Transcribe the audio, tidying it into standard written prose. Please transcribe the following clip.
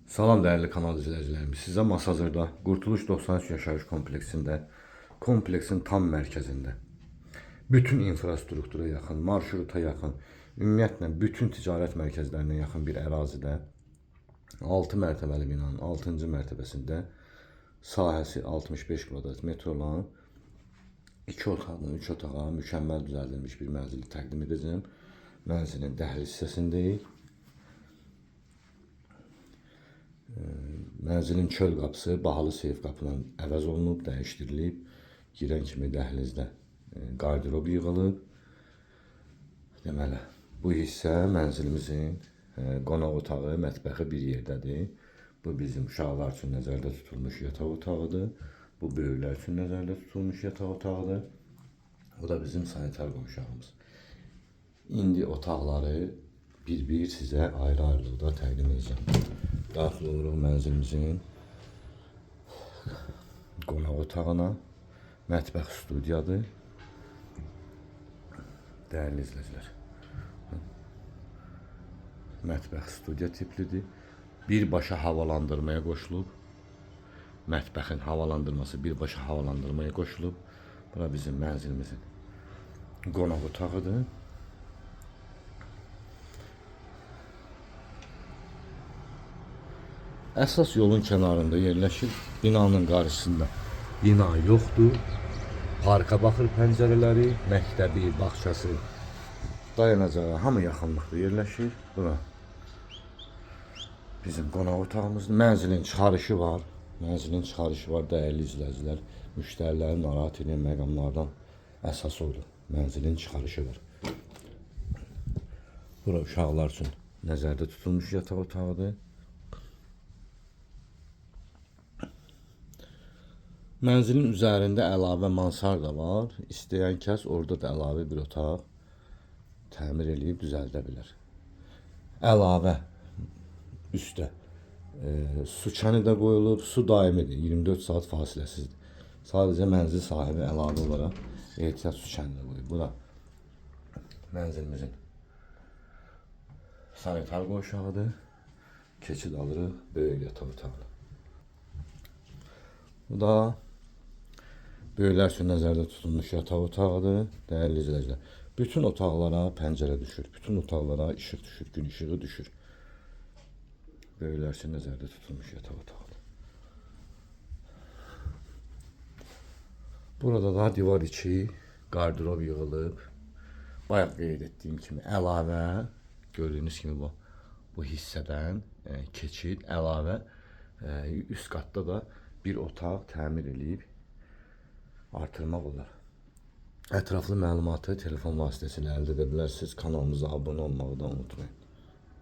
Salam dəyərli kanal izləyicilərimiz. Sizə Masazırda Qurtuluş 93 yaşayış kompleksində, kompleksin tam mərkəzində, bütün infrastruktura yaxın, marşruta yaxın, ümumiyyətlə bütün ticarət mərkəzlərinə yaxın bir ərazidə 6 mərtəbəli binanın 6-cı mərtəbəsində sahəsi 65 kvadrat metr olan 2 otaqlı, 3 otağa mükəmməl düzəldilmiş bir mənzili təqdim edəcəm. Mənzilin dəhliz hissəsindəyik. Mənzilin çöl qapısı bahalı seyf qapı ilə əvəz olunub, dəyişdirilib. Girən kimi dəhlizdə qardırob yığılıb. Deməli, bu hissə mənzilimizin qonaq otağı, mətbəxi bir yerdədir. Bu bizim uşaqlar üçün nəzərdə tutulmuş yataq otağıdır. Bu böyüklər üçün nəzərdə tutulmuş yataq otağıdır. Bu da bizim sanitar qovşağımız. İndi otaqları bir-bir sizə ayrı-ayrılıqda təqdim edəcəm. Daxil oluruq mənzilimizin qonaq otağına. Mətbəx studiyadır. Dəyərli izləyicilər. Mətbəx studiya tiplidir. Birbaşa havalandırmaya qoşulub. Mətbəxin havalandırması birbaşa havalandırmaya qoşulub. Bura bizim mənzilimizin qonaq otağıdır. Əsas yolun kənarında yerləşir. Binanın qarşısında bina yoxdur. Parka baxır pəncərələri, məktəbi, bağçası, dayanacağı hamı yaxınlıqda yerləşir. Bura bizim qonaq otağımızdır. Mənzilin çıxarışı var. Mənzilin çıxarışı var, dəyərli izləyicilər. Müştəriləri narahat edən məqamlardan əsas odur. Mənzilin çıxarışı var. Bura uşaqlar üçün nəzərdə tutulmuş yataq otağıdır. Mənzilin üzərində əlavə mansarda var. İstəyən kəs orada da əlavə bir otaq təmir eləyib düzəldə bilər. Əlavə üstə su çəni də qoyulub, su daimidir, 24 saat fasiləsizdir. Sadəcə mənzil sahibi əlavə olaraq ehtiyat su çəni də qoyub. Bu da mənzilimizin sanitar qovşağıdır. Keçid alırıq böyük yataq otağına. Bu da böyüklər üçün nəzərdə tutulmuş yataq otağıdır. Dəyərli izləyicilər, bütün otaqlara pəncərə düşür, bütün otaqlara işıq düşür, gün işığı düşür. Böyüklər üçün nəzərdə tutulmuş yataq otağıdır. Burada da divar içi qardırob yığılıb. Bayaq qeyd etdiyim kimi əlavə, gördüyünüz kimi bu hissədən keçid əlavə üst qatda da bir otaq təmir eləyib artırmaq olar. Ətraflı məlumatı telefon vasitəsilə əldə edə bilərsiniz. Kanalımıza abunə olmağı da unutmayın.